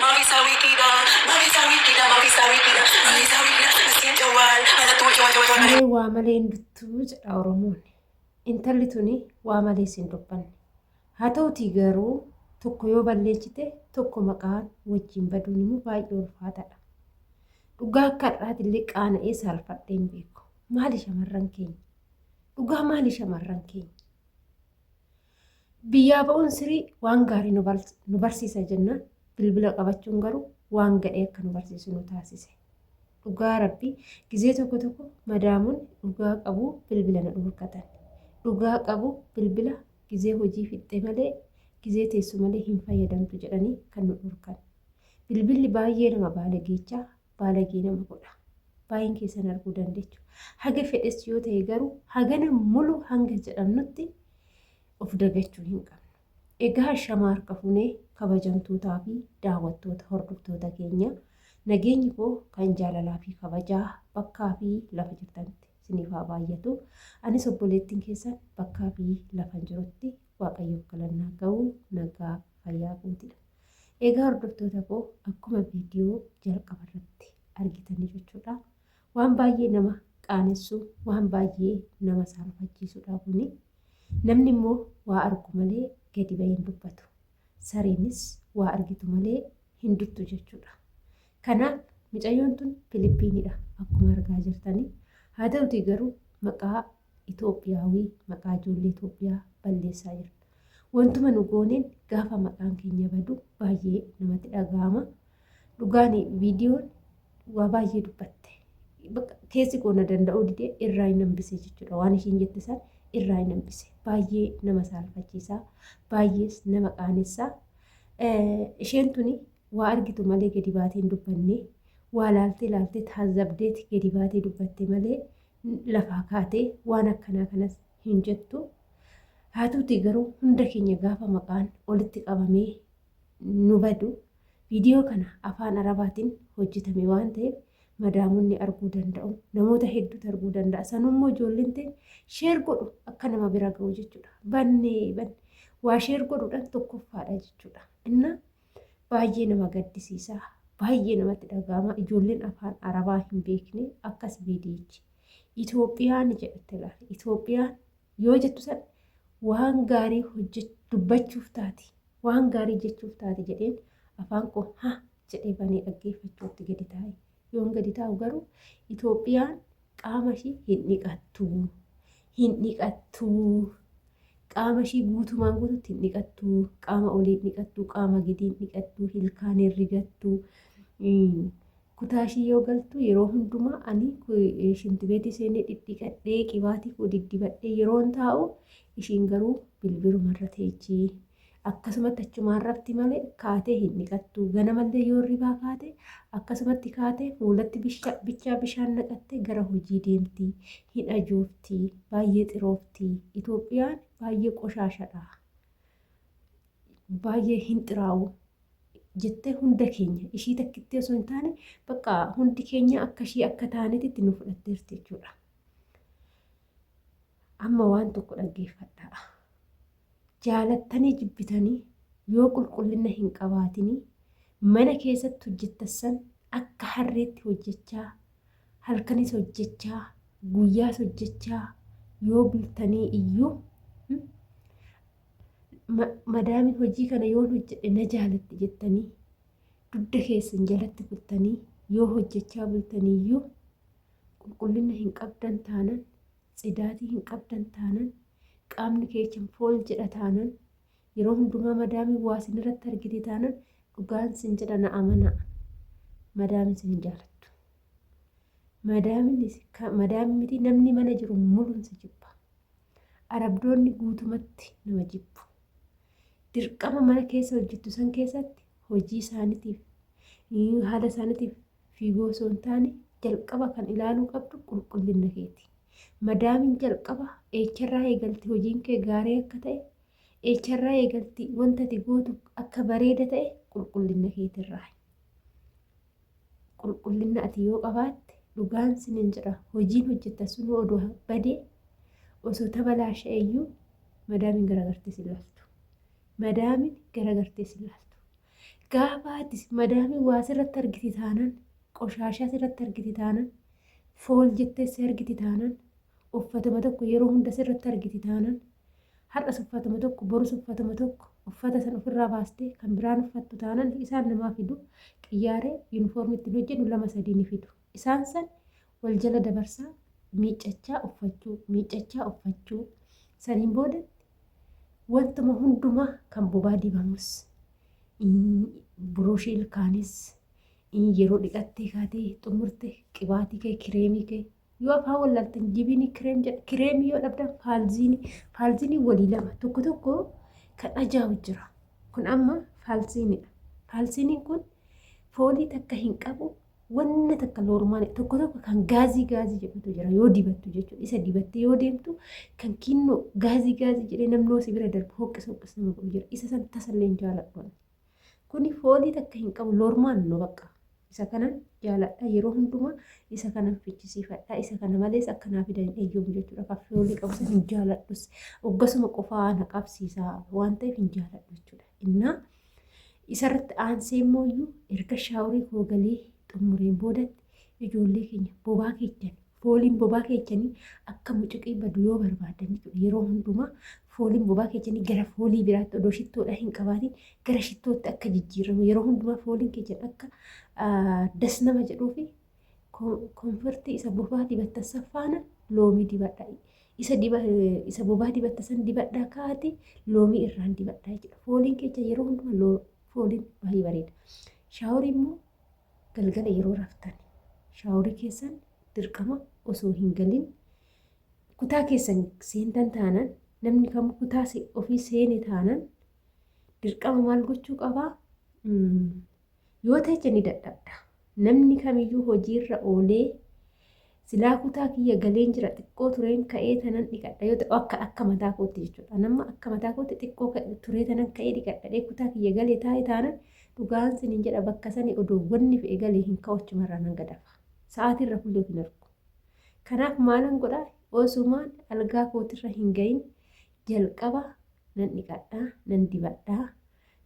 ما بيساوي كده، ما بيساوي كده، ما بيساوي كده، ما بيساوي كده، مسكين جوال على طول جوال جوال جوال. Saree waa malee hin duttu jedha Oromoon. Intalli tuni waa malees hin dubbanne. Haa ta'utii garuu tokko yoo balleessite tokko maqaan wajjin baduun immoo baay'ee ulfaataadha. Dhugaa akka har'aatillee qaana'ee saalfadhee hin beeku. Maali shamarran keenya? Dhugaa maali shamarran keenya? Biyyaa ba'uun sirii waan gaarii nu barsiisa jennaan, bilbila qabachuun garuu waan gadhee akka nu barsiisu nu taasise. Dhugaa Rabbii, gizee tokko tokko madaamuun dhugaa qabu bilbila na dhorkatan. Dhugaa qabu, bilbila gizee hojii fixxe malee, gizee teessu malee hin fayyadamtu jedhanii kan nu dhorkan. Bilbilli baay'ee nama baalageechaa, baalagee nama godha. Baay'een keessan arguu dandeechu. Haga fedhes yoo ta'e garuu hagana mulu hanga jedhamnutti of dagachuu hin qabnu. Egaa shama harka funee, kabajamtootaa fi daawwattoota, hordoftoota keenya, nageenyi koo kan jaalalaa fi kabajaa bakkaa fi lafa jirtanitti isiniif haa baay'atu. Anis obboleettiin keessan bakkaa fi lafa jirutti Waaqayyoof galannaa ga'u, nagaa fayyaa kootidha. Egaa hordoftoota koo, akkuma viidiyoo jalqaba irratti argitanii jechuudha. Waan baay'ee nama qaanessu, waan baay'ee nama saalfachiisudha kuni. Namni immoo waa argu malee gadi bahee hin dubbatu. Sareenis waa argitu malee hin duttu jechuudha. Kanaaf mucayyoon tun Filiippiinidha akkuma argaa jirtanii. Haa ta'utii garuu maqaa Itoophiyaawii, maqaa ijoollee Itoophiyaa balleessaa jirti. Wantuma nu gooneen gaafa maqaan keenya badu baay'ee namatti dhaga'ama. Dhugaan viidiyoon waa baay'ee dubbatte. Keessi koo na danda'uu didee irraa hin hambise jechuudha. Waan ishiin jette san irraa hin hambise. Baay'ee nama saalfachiisaa, baay'ees nama qaanessaa. Isheen tuni waa argitu malee gadi baatee hin dubbanne. Waa laaltee laaltee taazzabdeeti gadi baatee dubbatte malee lafaa kaatee waan akkanaa kanas hin jettu. Haa ta'utii garuu hunda keenya gaafa maqaan walitti qabamee nu badu, viidiyoo kana afaan Arabaatiin hojjetame waan ta'eef madaamonni arguu danda'u, namoota hedduutu arguu danda'a. Sanummoo ijoolleen ta'e share godhu akka nama bira ga'u jechuudha. Bannee banne waa share godhuudhaan tokkoffaadha jechuudha. Inna baay'ee nama gaddisiisa, baay'ee namatti dhaga'ama. Ijoolleen afaan Arabaa hin beekne akkas viidiyichi Itoophiyaan jedhette laala. Itoophiyaan yoo jettu san waan gaarii dubbachuuf taati, waan gaarii jechuuf taati jedheen afaan koo ha jedhee banee dhaggeeffachuutti gadi taa'e. Yoon gadi taa'u garuu Itoophiyaan qaama ishii hin dhiqattu, hin dhiqattu, qaama ishii guutumaan guututti hin dhiqattu, qaama olii hin dhiqattu, qaama gadii hin dhiqattu, ilkaan hin rigattu. Kutaa ishii yoo galtu yeroo hundumaa ani shintibeetii seenee dhidhiqadhee, qibaatii koo diddibadhee yeroon taa'u, ishiin garuu bilbilumarra teechii. Akkasumatti achumaan rafti malee kaatee hin dhiqattu. Ganamallee yoo hirribaa kaate akkasumatti kaatee fuulatti bichaa bishaan naqattee gara hojii deemti. Hin ajoofti, baay'ee xiroofti. Itoophiyaan baay'ee qoshaashadha. Baay'ee hin xiraa'u jettee hunda keenya, ishii takkittee osoo hin taane, bakka hundi keenya akka ishii akka taaneetitti nu fudhatteerti jechuudha. Amma waan tokko dhaggeeffadhaa. Jaalattanii jibbitanii yoo qulqullina hin qabaatinii mana keessatti hojjettan san akka harreetti hojjechaa, halkanis hojjechaa, guyyaas hojjechaa yoo bultanii iyyuu, madaamiin hojii kana yoon hojjedhe na jaalatti jettanii dugda keessan jalatti kuttanii yoo hojjechaa bultaniiyyuu, qulqullina hin qabdan taanan, tsidaatii hin qabdan taanan, qaamni keessan fool jedha taanan, yeroo hundumaa madaamiin waa isin irratti argite taanan, dhugaan sin jedha, na amanaa, madaamiin sin hin jaalattu. Madaamiin miti, namni mana jiru muluun si jibba. Arabdoonni guutumatti nama jibbu. Dirqama mana keessa hojjettu san keessatti hojii isaaniitiif, haala isaaniitiif fiigoo osoo hin taane, jalqaba kan ilaaluu qabdu qulqullina keeti. Madaamiin jalqaba eecharraa eegalti hojiin kee gaarii akka ta'e, eecharraa eegalti wanta ati gootu akka bareeda ta'e? Qulqullina keetirraa. Qulqullina ati yoo qabaatte, dhugaan sinin jedha, hojiin hojjetta sun odoo badee, osoo tabalaasha'e iyyuu madaamiin garagartee si ilaaltu. Madaamiin garagartee si ilaaltu. Gaafa ati madaamii waa sirratti argiti taanaan, qoshaashaa sirratti argiti taanaan, fool jettee si argiti taanaan, uffatuma tokko yeroo hunda sirratti argiti taanaan, har'as uffatuma tokko borus uffatuma tokko uffata san ofirraa baastee kan biraan uffattu taanaan isaan namaa fidu. Qiyyaaree yuunifoormii ittiin hojjennu lama sadii ni fidu. Isaan san wal jala dabarsaa miiccachaa uffachuu, miiccachaa uffachuu. Saniin booda wantuma hundumaa kan bobaa dibamus, buruushii ilkaanis, yeroo dhiqattee kaatee xumurte qibaatii kee, kireemii kee yoo afaan wallaaltan jibiinii kireem jedha. Kireemii yoo dhabdan faalziinii, faalziinii walii lama tokko tokko kan ajaa'u jira. Kun amma faalziiniidha. Faalziiniin kun foolii takka hin qabu. Wanna takka loormaali tokko tokko kan gaazii gaazii jedhutu jira yoo dibattu jechuudha. Isa dibattee yoo deemtu kan kinnoo gaazii gaazii jedhee namnoo si bira darbu hoqqis hoqqis nama godhu jira. Isa san tasallee hin jaaladhu ani. Kuni foolii takka hin qabu loormaan no bakka. Isa kanan jaaladha yeroo hundumaa isa kanan fichisiifadha. Isa kana malees akka naa fidan hin eeyyamu jechuudha. Kan foolii qabu san hin jaaladhus. Oggasuma qofaa na qabsiisa waan ta'eef hin jaaladhu jechuudha. Innaa Isarratti aansee immoo iyyuu erga shaaworii koo galee xumureen boodatti ijoollee keenya bobaa keechan fooliin bobaa keechanii akka mucuqii badu yoo barbaadan jechuudha. Yeroo hundumaa fooliin bobaa keechanii gara foolii biraatti odoo shittoodha hin qabaatin gara shittootti akka jijjiiramu yeroo hundumaa fooliin keechan akka das nama jedhuufi Konfortii isa bobaa dibattan san faana loomii dibadha. Isa diba isa bobaa dibatta san dibadhaa kaa'ati loomii irraan dibadhaa jechuudha. Fooliin keessa yeroo hundumaa loo fooliin baay'ee bareeda. Shaaworii immoo galgala yeroo raftan shaaworii keessan dirqama osoo hin galin kutaa keessan seentan taanaan namni kamuu kutaa ofii seene taanaan dirqama maal gochuu qabaa? Yoo teeche ni dadhabda. Namni kamiyyuu hojiirra oolee silaa kutaa kiyya galeen jira xiqqoo tureen ka'ee tanan dhiqadha yoo ta'e akka akka mataa kootti jechuudha. Anamma akka mataa kootti xiqqoo turee tanan ka'ee dhiqadha kutaa kiyya galee taa'e taanan dhugaan sinin jedha bakka sani odoo wanni fe'e galee hin ka'u achumarraa nan gadafa. Sa'aatiin rafullee of hin argu. Kanaaf maalan godha osumaan algaa kootirra hin gahin jalqaba nan dhiqadha nan dibadha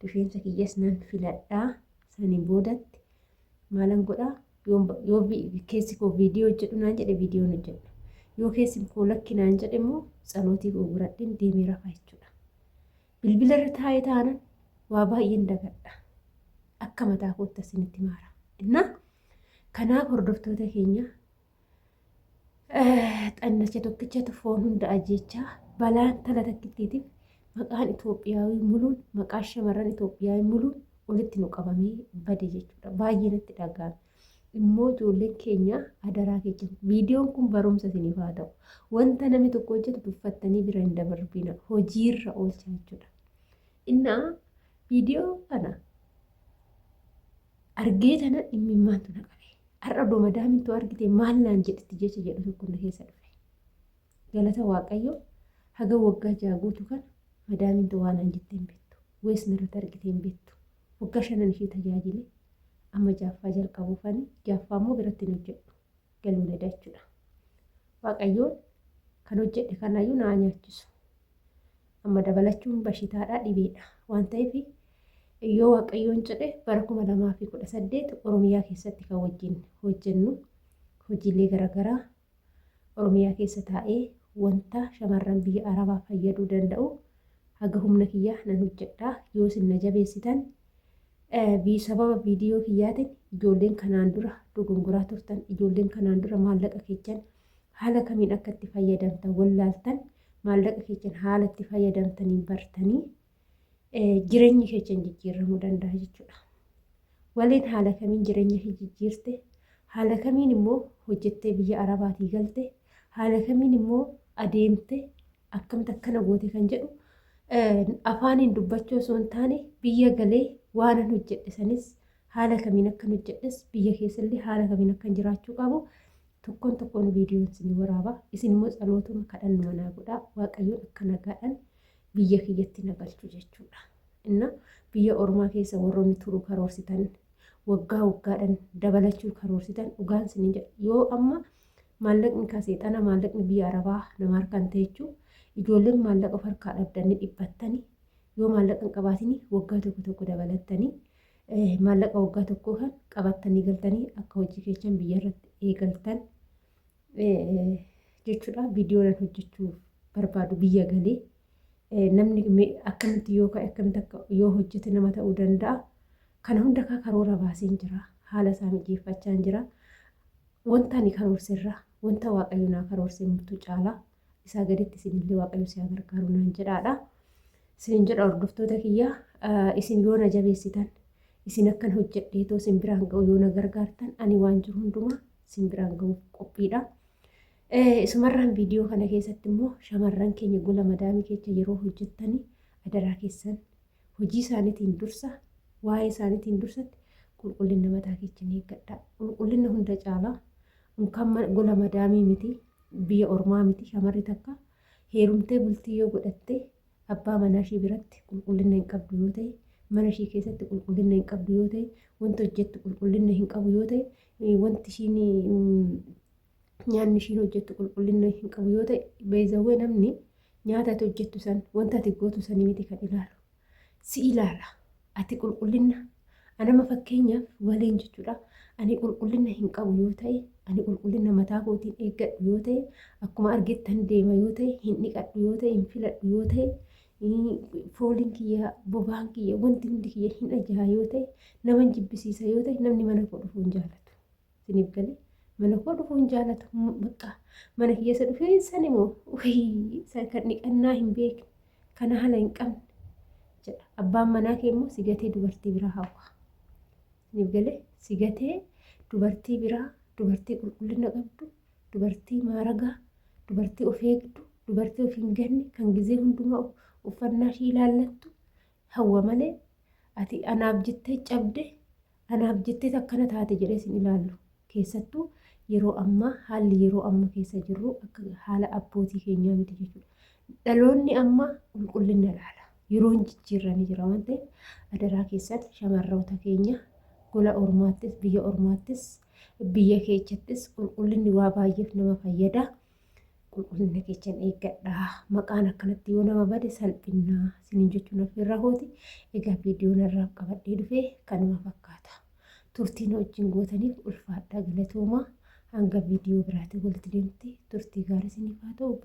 Rifeensa kiyyas nan filadha. Saniin boodatti maalan godha yoo keessi koo viidiyoo hojjedhu naan jedhe viidiyoon hojjedha. Yoo keessi koo lakki naan jedhe immoo tsalootii koo guradheen deemee rafa jechuudha. Bilbila irra taa'ee taanan waa baay'een dagadha. Akka mataa kootti asinitti maara. Innaa kanaaf hordoftoota keenya Xannacha tokkichatu foon hunda ajjeechaa balaan tala takkittiitiif maqaan Itoophiyaawii muluun maqaan shamarran Itoophiyaawii muluun walitti nu qabamee bade jechuudha. Baay'ee natti dhaga'ame. Immoo ijoolleen keenya adaraa keessa viidiyoon kun barumsa isiniif haa ta'u. Wanta namni tokko hojjetu tuffattanii bira hin dabarbina. Hojiirra oolcha jechuudha. Innaa viidiyoo kana argee tana dhimmimaantu na qabe. Har'a odoo madaamiin too argite maal naan jedhetti jecha jedhu tokko na keessa dhufe. Galata Waaqayyo haga waggaa ja'a guutu kana madaamiin too waan naan jette hin beektu. Wees narratti argite hin beektu. Waggaa shanan ishee tajaajile amma jaaffaa jalqabuufani jaaffaa immoo biratti hin hojjedhu. Galuu na jechuudha. Waaqayyoon kan hojjedhe kanaayyuu naa nyaachisu. Amma dabalachuun bashitaadha dhibeedha waan ta'eef yoo Waaqayyoon jedhe bara 2018 Oromiyaa keessatti kan wajjin hojjennu hojiilee garaagaraa Oromiyaa keessa taa'ee wanta shamarran biyya Arabaa fayyaduu danda'u haga humna kiyyaa nan hojjedha. Yoo isin na jabeessitan sababa viidiyoo kiyyaatiin ijoolleen kanaan dura dogongoraa turtan ijoolleen kanaan dura maallaqa keessan haala kamiin akka itti fayyadamtan wallaaltan maallaqa keessan haala itti fayyadamtaniin bartanii jireenyi keessan jijjiiramuu danda'a jechuudha. Waliin haala kamiin jireenya kee jijjiirte, haala kamiin immoo hojjettee biyya Arabaatii galte, haala kamiin immoo adeemte akkamitti akkana goote kan jedhu afaaniin dubbachuu osoo hin taane biyya galee waanan hojjedhe sanis haala kamiin akkan hojjedhes biyya keessallee haala kamiin akkan jiraachuu qabu tokkoon tokkoon viidiyoon isin waraaba. Isin immoo tsalootuma kadhannuma naa godhaa Waaqayyoon akka nagaadhaan biyya kiyyatti na galchu jechuudha. Inna biyya ormaa keessa warroonni turuu karoorsitan waggaa waggaadhaan dabalachuu karoorsitan dhugaan isin jedha. Yoo amma maallaqni ka seexana maallaqni biyya arabaa nama harkaan ta'e jechuun ijoolleen maallaqa of harkaa dhabdanii dhiphattanii yoo maallaqa hin qabaatini waggaa tokko tokko dabalattanii Maallaqa waggaa tokkoo kan qabattanii galtanii akka hojii keessan biyya irratti eegaltan jechuudha. Viidiyoo nan hojjechuu barbaadu biyya galee namni akkamitti yoo ka'e akkamitti akka yoo hojjete nama ta'uu danda'a. Kana hunda kaa karoora baaseen jira. Haala isaa mijeeffachaa jira. Wanta ani karoorserra wanta Waaqayyo naa karoorse murtuu caalaa isaa gaditti isinillee Waaqayyo si haa gargaaru naan jedhaadha. Isinin jedha hordoftoota kiyya, isin yoo na jabeessitan, isin akkan hojjedheetoo isin biraan ga'u yoo na gargaartan, ani waan jiru hundumaa isin biraan ga'uuf qophiidha. Isumarraan viidiyoo kana keessatti immoo shamarran keenya gola madaamii keessa yeroo hojjettanii adaraa keessan hojii isaaniitiin dursa, waa'ee isaaniitiin dursatti qulqullina mataa keessan eeggadha. Qulqullina hunda caalaa unkaan gola madaamii miti, biyya ormaa miti, shamarri takka heerumtee bultii yoo godhatte abbaa manaa ishii biratti qulqullina hin qabdu yoo ta'e, mana ishii keessatti qulqullina hin qabdu yoo ta'e, wanti hojjettu qulqullina hin qabu yoo ta'e, wanti ishiin nyaanni ishiin hojjettu qulqullina hin qabu yoo ta'e, beezawwee namni nyaata ati hojjettu san, wanta ati gootu sanii miti kan ilaalu. Si ilaala. Ati qulqullina anama fakkeenyaaf waliin jechuudha. Ani qulqullina hin qabu yoo ta'e, ani qulqullina mataa kootiin eeggadhu yoo ta'e, akkuma argettan deema yoo ta'e, hin dhiqadhu yoo ta'e, hin filadhu yoo ta'e, fooliin kiyya, bobaan kiyya, wanti hundi kiyya hin ajaa'a yoo ta'e, nama jibbisiisa yoo ta'e, namni mana koo dhufuu hin jaalatu. Isiniif galee, mana koo dhufuu hin jaalatu. Bakka mana kiyya isa dhufee san immoo kan dhiqannaa hin beekne, kan haala hin qabne jedha. Abbaan manaa kee immoo si gatee dubartii biraa hawwa. Isiniif galee, si gatee dubartii biraa, dubartii qulqullina qabdu, dubartii maaragaa, dubartii of eegdu, dubartii of hin ganne, kan gizee hundumaa uffannaa ishii ilaallattu hawwa malee, ati anaaf jettee cabde, anaaf jettee akkana taate jedhee sin ilaallu. Keessattuu yeroo ammaa, haalli yeroo amma keessa jirru akka haala abbootii keenyaa miti jechuudha. Dhaloonni ammaa qulqullina ilaala. Yeroon jijjiirramee jira waan ta'eef, adaraa keessan shamarroota keenya, gola ormaattis, biyya ormaattis, biyya keechattis qulqullinni waa baay'eef nama fayyada. Qulqullina keessan eeggadha. Maqaan akkanatti yoo nama bade salphinnaa isiniin jechuun affeerraa kooti. Egaa viidiyoon irraa qabadhee dhufe kanuma fakkaata. Turtiin wajjin gootaniif ulfaadhaa, galatoomaa. Hanga viidiyoo biraatiin walitti deemti turtii gaarii isiniif haa ta'u.